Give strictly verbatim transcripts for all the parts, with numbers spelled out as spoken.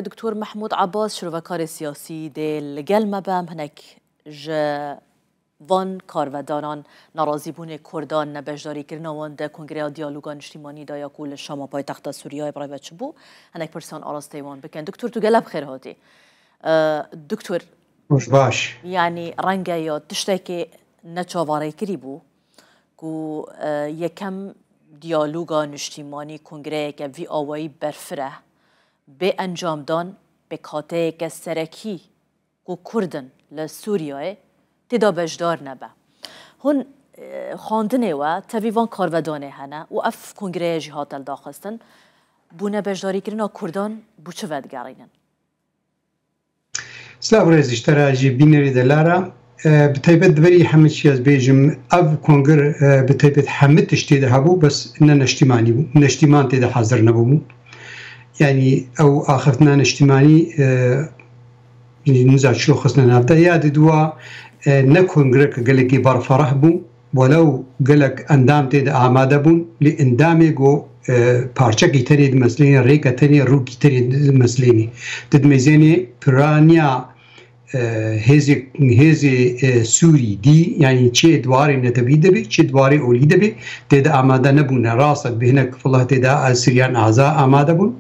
Doktor Mehmûd Abbas, şirovekarê siyasî dê li gel me be. Em hinek ji van karvedanan, nerazîbûnê Kurdan, nebeşdarîkirina wan di Kongreya Diyaloga Niştîmanî de ya ku li Şama paytexta Sûriyeyê bi rê ve çibû, hinek pirsan arasteyî wan bikin. Doktor, tu gelek bi xêr hatî. Ee, Doktor, Roj baş. Yanî renge ya tiştekê neçavarêkirî bû ku, e, yekem diyaloga niştîmanî, kongreyeke vî awayî berfireh, bê encamdan, pêkhateyeke serekî ku Kurd in li Sûriyeyê tê de beşdar nebe. Hûn, e, xwendinê we tevî van karvedanê hene û ev kongreye jî hate lidaxistin. Bûne beşdarîkirina Kurdan bo çi vedigerînin? Silav rêz ji te re jî bînerî delara. E, bi taybet di berî hemî çî ez bêjim, ev kongir, e, bi taybet hemî tiştê de hebû, bes ne neştîmanî bû. Neştîman tê de hazir nebûbû. Yanî ew axiftina neştîmanî, e, niza çilo xistine nav de. Ya di dua, e, ne kongireke gelekî berfereh bû. Welew gelek endam tê de amade bûn, lê endamê ku, e, parçekî tenê dimeslênê, rêke tenê, rûkî tenê dimeslênê. Tu dimêzênê piraniya, e, hêzê, hêzê, e, Sûrî dî, yanî çê di warê netewî de bê, çê di warê olî de bê, tê de amade nebûne. Rast e, bi hinek filah tê de Siryan Aza amade bûn.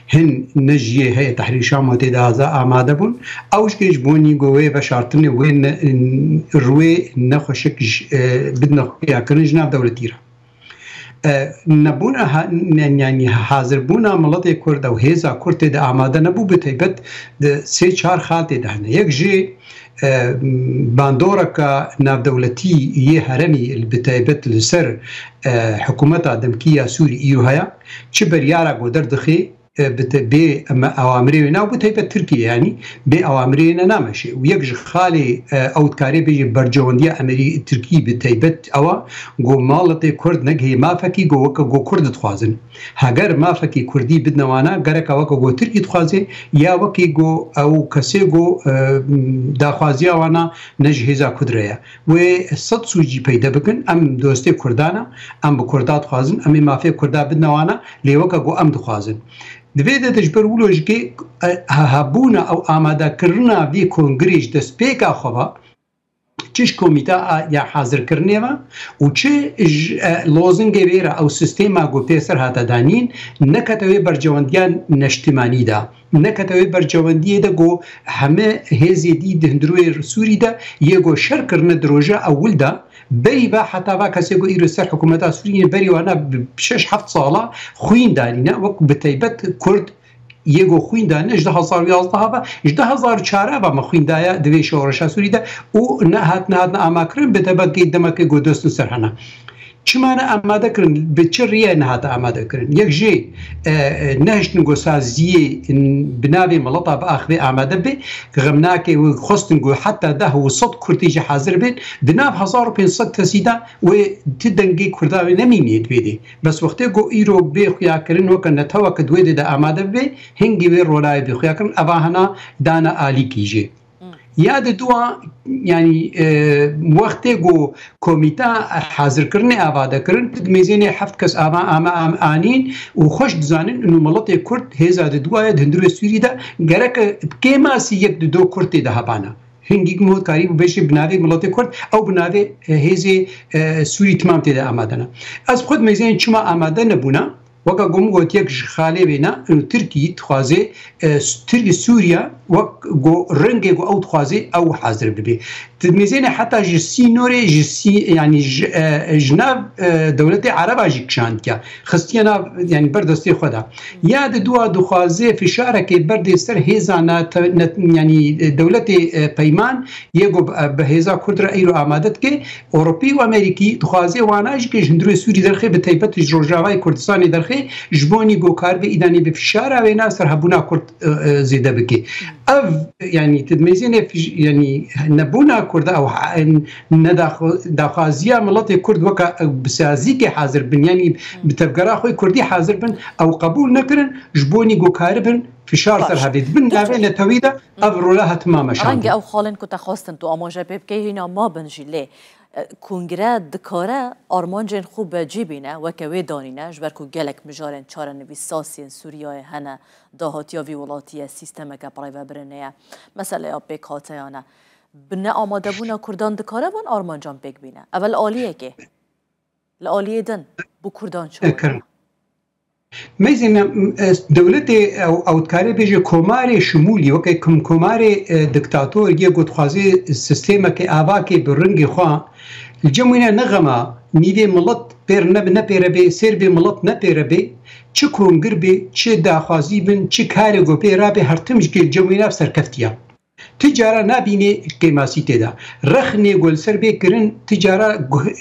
Hin ne jiyê heye Tehrîr Şam û tê de Aza amade bûn. Ew ji ji bonî ku wê veşartinê wê ne, rûyê nexweşik ji, e, bidine xuyakirin ji nav dewletî re. E, nebûna ha-, ne, yanî hazirbûna miletê Kurd ew hêza Kurd tê de amade nebû, bi taybet di sê çar xal tê de hene. Yek jê, e, bandoreka navdewletî yê herêmî bi taybet li ser, e, hikûmeta demkî ya Sûrî îro heye. Çi beryara ku derdixê, e, bi te-, bê em-, ewamirê wê ne, bi taybet Tirkiye, yanî bê ewamirê ne nameşê. Û yek ji xalê, e, ew dikarê bêjê bercewendiya emerî Tirkî bi taybet ew a, ku miletê Kurd negihê mafekî ku weke ku Kurd dixwazin. Heger mafekî Kurdî bidine wana, gereka weke ku Tirkî dixwaze, ya wekî ku ew kesê ku, e, daxwaziya wana ne ji hêza Kurd re ye. Wê sed sûcî peyde bikin, em dostê Kurdan a, em bi Kurda dixwazin, em ê mafê Kurda bidine wana, lê weke ku em dixwazin. Di vê de de ji ber wilo jî kê, e, he-, hebûna ew amadekirina vê kongirê ji destpêka xwe ve, çi ji komîta a, ya hazirkirinê ve û çi ji, e, lozingê wê re ew sîstema ku pêser hate danîn, nekete wê bercewendiya neştimanî de. Nekete wê bercewendiyê de ku heme hêzê dî di hundirê Sûrî de yê ku şer kirine di roja ewil de, berî ve heta va kesê ku îro ser hikûmeta Sûriyê berî wana bi şeş heft sala xwîn danîne, wek bi taybet Kurd yê ku xwîn dane ji du hezar û yazdeh ve, ji du hezar û çar ve me xwîn daye di vê şoreşa Sûrî de û nehat, nehatine amakirin bi debekê demekê ku dostin ser hene. Çima ne amade kirin? Bi çi riyê nehate amade kirin? Yek jê, e, e, nehiştin ku saziyê, n-, bi navê mileta bi axivê amade be, xemnakê wê xwestin ku heta deh û sed Kurdî jî hazir bin, di nav hezar û pênc sed kesî de wê ti dengê Kurda wê nemînê di vê dê. Bes wextê ku îro bê xuyakirin weke neteweke di wê dê de amade bibe, hingî wê rolayê bê xuyakirin, eva hena dana alîkî jê. Ya di dua, yanî, e, wextê ku komîta hazirkirinê avade kirin, tu dimêzênê heft kes ava, ama, am, anîn û xweş dizanin û miletê Kurd hêza di dua ye di hundirê Sûrî de gereke bi kêmasî yek di do Kurd tê de hebana. Hingî ku hûn karî bibêjin bi navê miletê Kurd, ew bi navê, e, hêzê, e, Sûrî timam tê de amade ne. Ez xwe dimêzênim çima amade nebûna, weke ku min got yek ji xalê wê ne, û Tirkî dixwaze, e, Tirkî Sûriye wek ku rengê ku ew dixwaze ew hazir bibe. Dimêzêne heta ji sînorê, ji sî-, yanî ji, e, ji nav, e, dewletê Ereba jî kişandiye. Xistiye nav, yanî ber destê xwe de. Ya di dua dixwaze fişarekê berdê ser hêza nate-, net-, yanî, e, dewletê, e, peyman, yê ku bi, e, bi hêza Kurd re îro amade dike. Ewropî û Amerîkî dixwaze wana jî ke ji hundirê Sûrî derxê, bi taybet ji Rojavayê Kurdistanê derxê, ji bo nî ku karibe îdanê bi fişara wêna ser hebûna Kurd, e, e, zêde bike. Ev, yanî, tu dimêzênê fij-, yanî, nebûna Kurda ew ha-, en, ne daxwa-, daxwaziya miletê Kurd weke ew bi sazîkê hazir bin, yanî bi tevgera xwe Kurdî hazir bin, ew qebûl nekirin, ji bo nî ku karibin fişar ser hebê. Di bin navê netewî de ev rola hetima meşandin. Renge ew xalên ku te xwestin tu amaje pê bikey hîna mabin jî, lê Kongre dikare armancên xwe bi cî bîne, weke wê danîne, ji ber ku gelek mijarên çarenivîsasiyên Sûriyeyê hene, dahatiya vî welatî ye sîstemeke birêvebirine ye, meseleya pêkhateyan e. Bi neamadebûna Kurdan dikare van armancan pêk bîne. Ev li aliyekê. Li aliyê din bo Kurdan çawa ye? Meyzên, e, dewletê ew, ew dikarê bêje komarê şimûlî, weke kom-, komarê, e, diktator yê ku dixwazê sîstemekê avakê bi ringê xwe, li cem wî ne, ne xema nîvê milet pêr ne, ne pêre bê, sêr bê milet ne pêre bê, çi kongir bê, çi daxwazî bin, çi karê ku pê rabê, her tim ji gel cem wî ne serkeftiya. Ti cara nabînê kêmasî tê de. Rexnê ku li ser bê kirin, ti cara gu-,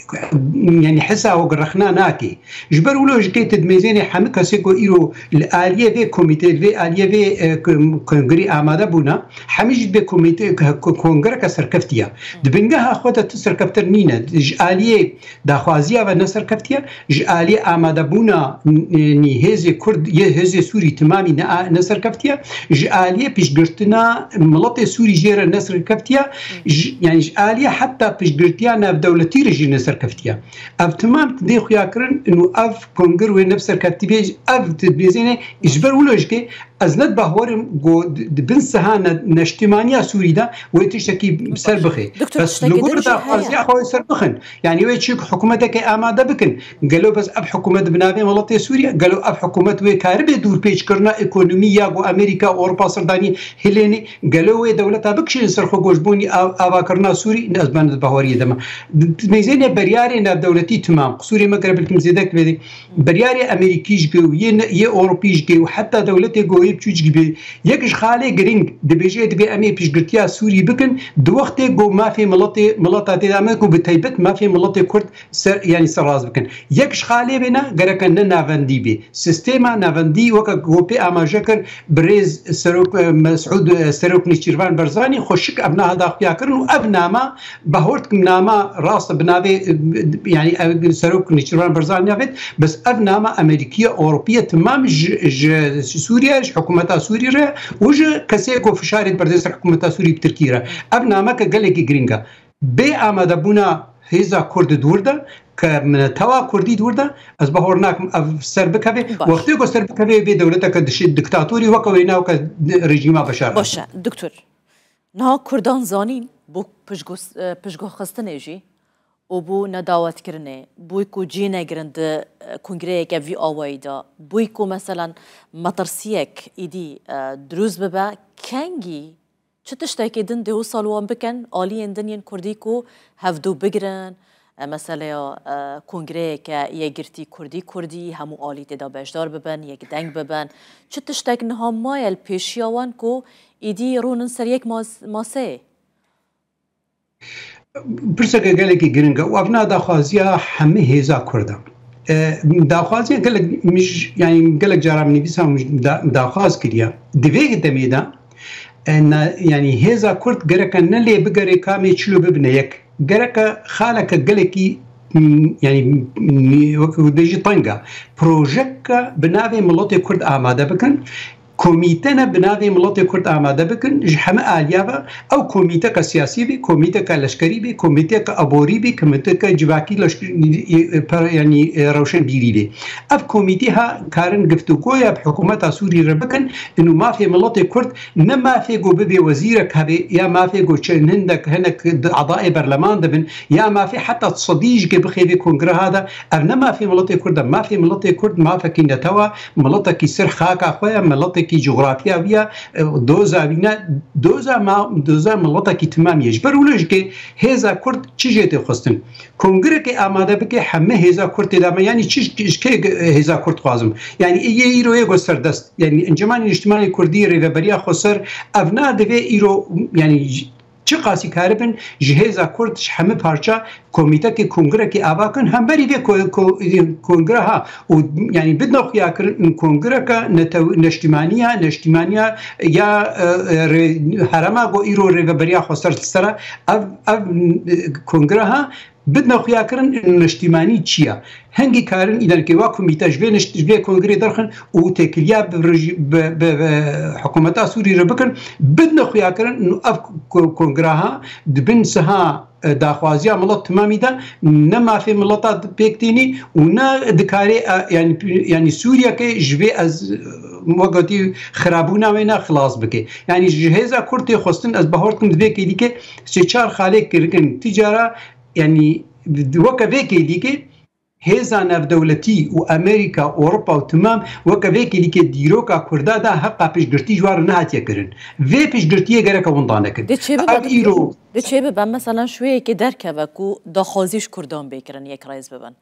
yanî hesa ku rexna nake. Ji ber wilo ji kê tu dimêzênê hemî kesê ku îro li aliyê vê komîtê, li vê aliyê vê, e, k-, kongirî amade bûne, hemî jî dibê komîte, k-, k-, kongireke serkeftiye. Di bingeha xwe de tu serkeftir nîne. Ji aliyê daxwaziya ve ne serkeftiye, ji aliyê amadebûna n-, nî hêzê Kurd, yê hêzê Sûrî timamî ne, ne serkeftiye, ji aliyê piştgirtina miletê Sûrî jê re ne serkeftiye, ji, yanî ji aliyê heta piştgirtiya navdewletî re jî ne serkeftiye. Ev timam dê xuya kirin û ev kongir wê ne bi serkeftî bê, ev dibêzêne ji ber wilo jikê Ez ne di bawer im ku di, di bin siha ne-, neştimaniya Sûrî de wê tiştekî ser bixe. Doktor, bes tiştekî li gor din jî daxwaziya xwe wê ser bixin. Yanî wê çi hikûmeteke amade bikin. Gelo bes ev hikûmet bi navê welatê Sûrî ye? Gelo ev hikûmet wê karibê dûrpêçkirina ekonomî ya ku Amerîka, Ewropa ser danî hilênê? Gelo wê dewleta bikişînin ser xwe ku ji bo nî av-, avakirina Sûrî? Ne, ez ben di baweriyê de me. Di, di mêzênê beryarê navdewletî timam. Qisûrê me gere belkim zêde bê. Beryarê Amerîkî ji gê û yê ne-, yê Ewropî ji gê û heta dewletê ku yê biçûk ji gê bê, yek ji xalê girîng dibêje, dibê em ê piştgirtiya Sûrî bikin, di wextê ku mafê miletê, mileta tê de me ku bi taybet mafê miletê Kurd ser, yanî serrast bikin. Yek ji xalê bêne, gereke ne navendî bê. Sîstema navendî weke ku pê amaje kir, birêz Serok, e, Mesûd, e, Serok Nêçîrvan Barzanî xweşik ev niha daxuya kirin û ev nama, bahor dikim nama rast bi navê, e, yanî ev Serok Nêçîrvan Barzanî navêt, bes ev nama Amerîkî ye, Ewropî ye, timam ji, ji Sûriye, ji hikûmeta Sûrî re û ji kesê ku fişarê diberde ser hikûmeta Sûrî bi Tirkî re. Ev nameke gelekî girîng e. Bê amadebûna hêza Kurd di wir de, ke minetewa Kurdî di wir de, ez bahor nakim ev ser bikeve. Baş. Wextê ku ser bikeve, bê dewleteke dişi-, diktatorî weke wêne, weke rejîma Beşar Esed. Baş e, doktor. Niha Kurdan zanîn bo piştgos-, e, piştguhxistinê jî û bo nedawetkirinê, bo ku cî negirin di, e, kongreyeke vî awayî de, bo ku meselen metirsiyek îdî, e, dirûst bibe, kengî Çi tiştekê din dê wisa li wan bikin, aliyên din yên Kurdî ku hevdû bigirin, e, meseleya, e, kongreyeke yekgirtî Kurdî Kurdî, hemû alî tê de beşdar bibin, yekdeng bibin. Çi tiştek niha maye li pêşiya wan ku îdî rûnin ser yek mas-, maseyê? Pirseke gelekî giring e û ev na daxwaziya hemî hêza Kurd e. E, daxwaziya gelek, min ji, yanî gelek cara min nivîsa, min ji da-, daxwaz kiriye. Di vê demê de, e, na, yanî hêza Kurd gereke ne lê bigere kamê çilo bibine yek. Gereke xaleke gelekî, m, yanî, m, wek dibêjî teng e. Projeke bi navê miletê Kurd amade bikin. Komîte ne bi navê miletê Kurd amade bikin, ji heme aliya ve ew komîteke siyasî bê, komîteke leşkerî bê, komîteke aborî bê, komîteke civakî leşkerî, e, e, yanî, e, rewşenbîrî bê. Ev komîtê ha karin giftugoya bi hikûmeta Sûrî re bikin, û mafê miletê Kurd ne mafê ku bibê wezîrek hebe, ya mafê ku çend hindek hinek di edaê berleman de bin, ya mafê heta sedî jî ke bixêvê kongreha de, ev ne mafê miletê Kurd e. Mafê miletê Kurd mafekî netewa, miletekî ser xaka xwe ye, miletekî cografya wî ye, e, doza wî ne, doza ma-, doza miletekî timamî ye. Ji ber wilo jî ke hêza Kurd çi jê tê xwestin? Kongireke amade bike, heme hêza Kurd tê de me, yanî çi ji, ji kê hêza Kurd xwazim? Yanî yê îro yê ku serdest, yanî Encûmenê Niştimanê Kurdî, Rêveberiya Xweser, ev na divê îro, yanî çiqasî karibin ji hêza Kurd, ji hemî parça komîtekê, kongirekê ava kin, hemberî vê ko-, ko-, kongire ha û, yanî, bidine xuyakirin, kongireke netew-, neştîmaniya, neştîmaniya ya, e, e, rê-, herema ku îro Rêveberiya Xweser li ser e, ev, ev, e, kongire ha bidine xuyakirin, neştîmanî çi ye? Hingî karin îdarkê wa komîte ji vê neşt-, ji vê kongirê derxin û têkiliya bi rejî-, bi, bi, bi hikûmeta Sûrî re bikin, bidine xuyakirin, ev ko-, kongire ha di bin siha e, daxwaziya milet timamî de ne mafê mileta pêk tînî û ne dikarê, e, yanî, yanî Sûriyeke ji vê ez, e, wek gotî xirabûna wê ne xilas bike. Yanî ji hêza Kurd tê xwestin, ez bawer dikim di vê kêlîkê sê çar xalê kirikin. Ti cara, yanî weke vê kêlîkê hêza navdewletî û Amerîka, Ewropa û timam weke vê kêlîkê dîroka Kurda da heqa piştgirtî ji wan re nehatiye kirin. Vê piştgirtiyê gereke winda nekin. Dê çê bibe, Ev doktor? îro Dê çê bibe? Mesela şûyekê derkeve ku daxwazî ji Kurdan bê kirin, yek rêz bibin.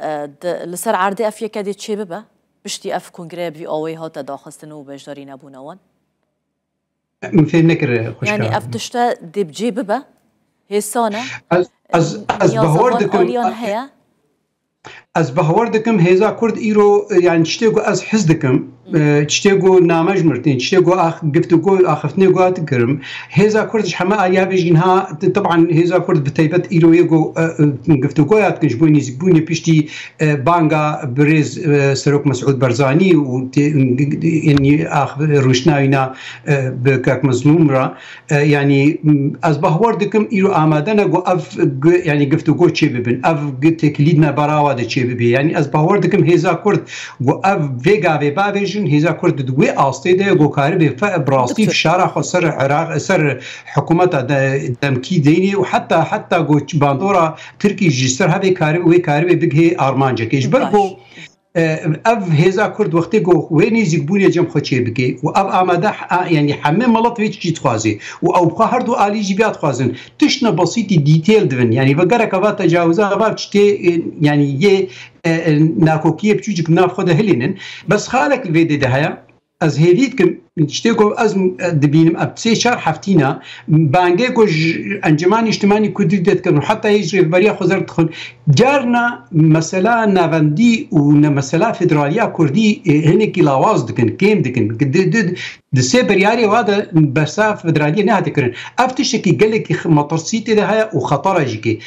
E, di, li ser erdê ev yeke dê çê bibe? Piştî ev kongreya bi vî awayî hate daxistin û beşdarî nebûna wan? Min fêm nekir, xwişka. Yanî ev tişte dê bi cê bibe? Hêsan e? Ez, ez, ez Niyaza bawer van dikim, aliyan heye? Ez bawer dikim hêza Kurd îro, e, yanî tiştê ku ez hez dikim, e, tiştê ku name ji mir tên, tiştê ku ax-, giftûgo, axiftinê ku ez dikirim. Hêza Kurd ji heme aliya vê jî niha, t-, teban hêza Kurd bi taybet îro yê ku, e, e, giftûgoya dikin ji bo nêzîkbûnê piştî, e, banga birêz, e, Serok Mesûd Barzanî û tê-, yanî ax-, rûştina wîna, e, bi Kak Mezlûm re. E, yanî, m, ez bawer dikim îro amade ne ku ev gi-, yanî giftûgo çê bibin. Ev gi-, têkilîdna berawa de çê bibê. Yanî ez bawer dikim hêza Kurd ku ev vê gavê bavêjin, hêza Kurd di wê astê de ye ku karibe fe-, bi rastî Doktor. fişara xwe ser Iraq, ser hikûmeta de-, demkî deynê û heta, heta ku bandora Tirkî ji ser hevê karibe, wê karibe bigihê armancekê. Ji ber Baş. ku E, ev hêza Kurd wextê ku wê nêzîkbûnê cem xwe çêbike û ev amade, a, yanî hemê milet vê tiştî dixwaze û ew bi xwe her du alî jî vîya dixwazin. Tiştine besîtî detail dibin. Yanî ve gereka va tecawiza va tiştê, e, yanî yê, e, e, nakokiyê biçûcik nav xwe de hilênin. Bes xalek li vê dê de heye. Ez hêvî dikim, tiştê ku ez, e, dibînim, ev sê çar heftîna bangê ku ji Encûmena Nîştimanî Kurdî dê dikin û heta yê ji Rêveberiya Xwezar dixwin. Carna mesela navendî û ne mesela federaliya Kurdî, e, hinekî lawaz dikin, kêm dikin. Di, di, di sê biryarê wa de bersa federaliyê nehate kirin. Ev tiştekî gelekî x-, metirsî tê de heye û xetara jî kê.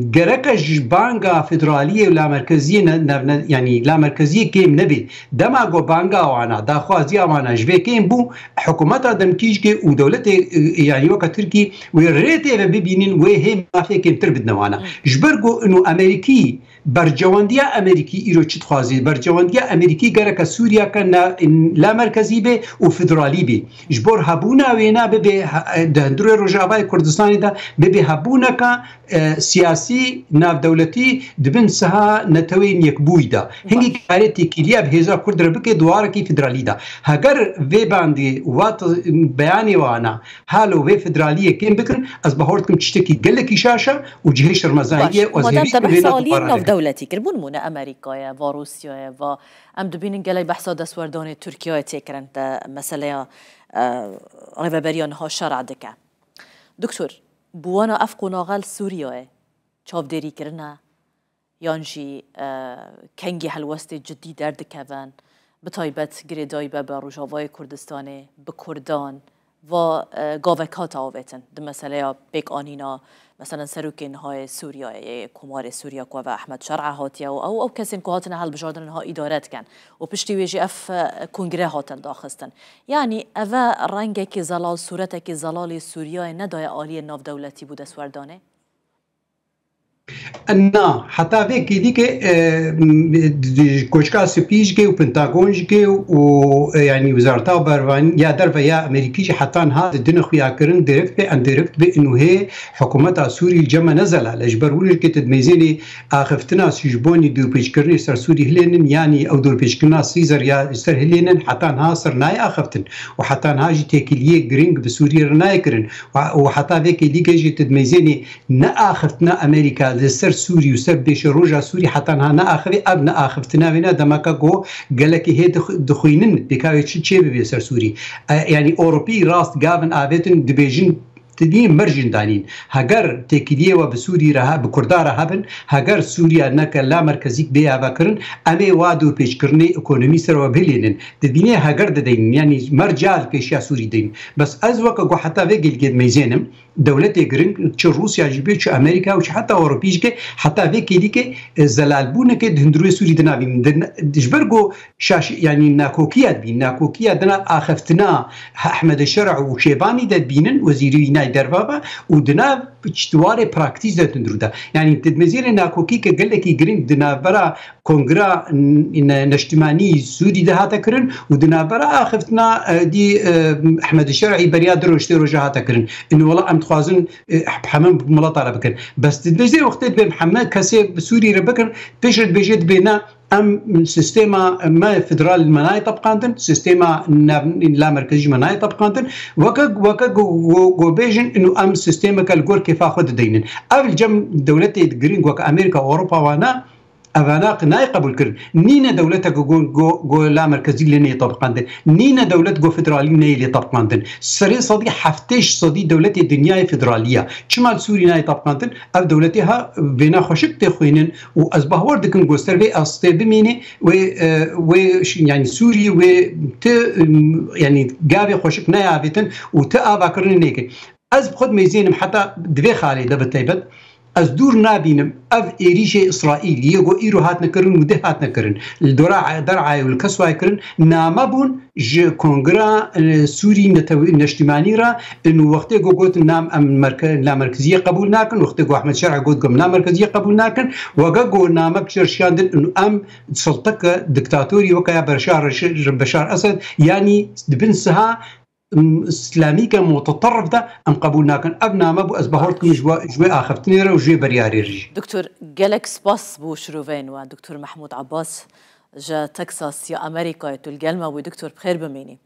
Gereke ji banga federaliyê û lamerkeziyê ne, ne, ne, yanî lamerkeziyê kêm nebê. Dema ku banga wana, daxwaziya wana ji vê kêm bû, hikûmeta demkî jî kê û dewletê, e, yanî weke Tirkî wê rê tê ve bibînin, wê hê mafê kêmtir bidine wana. Ji ber ku ino Amerîkî, bercewendiya Amerîkî îro çi dixwazê? Bercewendiya Amerîkî gereke Sûriya ke ne, lamerkezî bê û federalî bê. Ji bo hebûna wêna bibe he-, di hundirê Rojavayê Kurdistanê de bibe hebûneka, e, siyasî, navdewletî di bin siha Neteweyên Yekbûyî de. Hingî karê têkiliya bi hêza Kurd re bike di warekî federalî de. Heger vê bandê û va t-, beyanê wana halo vê federaliyê kêm bikin, ez bawer dikim tiştekî gelekî şaş e û cihê şermezayî ye û ez hêvî dikim vê ne dubare neke. Navdewletî kir, bûn bûne Amerîkayê, va Rûsyayê, va em dibînin gelek behsa destwerdanê Tirkiyeyê tê kirin te meseleya, e, rêveberiya niha şer'a dike. Doktor, bi wana ev qonaxa li Sûriyeyê çavdêrî kirine yan jî, e, kengî helwestê cidî derdikevin, bi taybet girêdayî be bi Rojavayê Kurdistanê, bi Kurdan, va, e, gavek hate avêtin di meseleya pêkanîna, meselen serokê nihayê Sûriyeyê, yê Komarê Sûriya ku ve Ehmed Şer'a hatiye û ew, ew kesên ku hatine hilbijardin niha îdare dikin û piştî wê jî ev, e, kongre hatin daxistin. Yanî eve rengekî zelal, sûretekî zelal ê Sûriyeyê nedaye aliyê navdewletî bo destwerdanê? Na, heta vê kêlîkê, e, m-, di-, Koçka Spî jî kê û Pentagon jî kê û, e, yanî Wezareta Bervan ya Derve ya Amerîkî jî heta niha didine xuyakirin, direkt be, em direkt be, û hê hikûmeta Sûrî li cem me ne zelal e. Ji ber wilo jî kê tu dimeyzênê axiftina sî ji bonî dorpêçkirinê ser Sûrî hilênin, yanî ew dorpêçkirina Sîzer ya ser hilênin, heta niha ser nayê axiftin û heta niha jî têkiliyê giring bi Sûriyê re nayê kirin. Û, û heta vê kêlîkê jî tu dimeyzênê neaxiftina Amerîka li ser Sûrî û ser pêşeroja Sûrî heta niha neaxivê, ev neaxiftina wê ne demeka ku gelekî hê dix-, dixwînin pêka wê çi çê bibe ser Sûrî. E, yanî Ewropî rast gavin avêtin dibêjin, tu dî merjin danîn. Heger têkiliyê we bi Sûrî re he-, bi Kurda re hebin, heger Sûriya neke lamerkezîk bê avekirin, em ê wa dorpêçkirinê ekonomî ser we bilênin. Dibînê heger dideynin, yanî merca li pêşiya Sûrî deynin. Bes ez weke ku heta vê gelgê dimeyzênim, dewletê giring, çi Rûsya jî bê, çi Amerîka û çi heta Ewropî jî ke, heta vê kêlîkê, e, zelalbûneke di hundirê Sûrî de nabînin. Di ne-, ji ber ku şaş-, yanî nakokiya dibîn, nakokiya di nav axiftina Ehmedê Şer'a û Şêbanî de dibînin, wezîrî wî nayê derva ve, û di nav çi di warê praktîk de di hundirû de. Yanî di mezêrê nakokî ke gelekî giring di navbera Kongra n-, ne-, Neştimanî Sûrî de hate kirin û di navbera axiftina, e, dî, e, Ehmedê Şer'î beriya du roj, sê roja hate kirin. Ino wela em dixwazin, e, hemû mileta re bikin. Bes di dibêjê wextê dibê hemû kesê bi Sûrî re bikin, pêş re dibêjê dibê ne, em sîstema me federal me nayê tebqandin, sîstema nav-, lamerkezî me nayê tebqandin. Weke, weke go, go, go bêjin, ino em sîstemeke li gor kêfa xwe dideynin. Ev li cem dewletê giring weke Amerîka, Ewropa wana, evana nayê qebûl kirin. Nîne dewleteke go, go, go lamerkezî lê neyê tebqandin. Nîne dewlet go federalî neyê lê tebqandin. Serê sedî heftê sedî dewletê dinyayê federalî ya. Çima li Sûrî nayê tebqandin? Ev dewletê ha vêna xweşik tê xwînin û ez bawer dikim ku ser vê astê bimîne wê, e, wê ş-, yanî Sûrî wê ti, em, yanî gavê xweşik neyavêtin û ti avakirinê nêkin. Ez bi xwe dimeyzênim heta di vê xalê de bi taybet. Ez dûr nabînim ev êrîşê Îsraîlî yê ku îro hatine kirin û dê hatine kirin. Li dora Der'ayê û li Keswayê kirin, name bûn ji Kongra, e, Sûrî Netew-, Neştîmanî re, û wextê ku gotin nam em merke-, lamerkeziyê qebûl nakin, wextê ku Ehmed Şer'a got ku em lamerkeziyê qebûl nakin, weke ku namek şer şiyandin û em sulteke diktatorî weke ya Beşar, Beşar Esed, yanî di bin siha, m, îslamîke muteterrif de em qebûl nakin. Ev name bû, ez bahor dikim ji we, ji wê axiftinê re û ji wê beriyarê re jî. Doktor, gelek spas bo şiroveyên we. Doktor Mehmûd Abbas ji Texas ya Amerîkayê, tu li gel me bû. Doktor, bi xêr bimînî.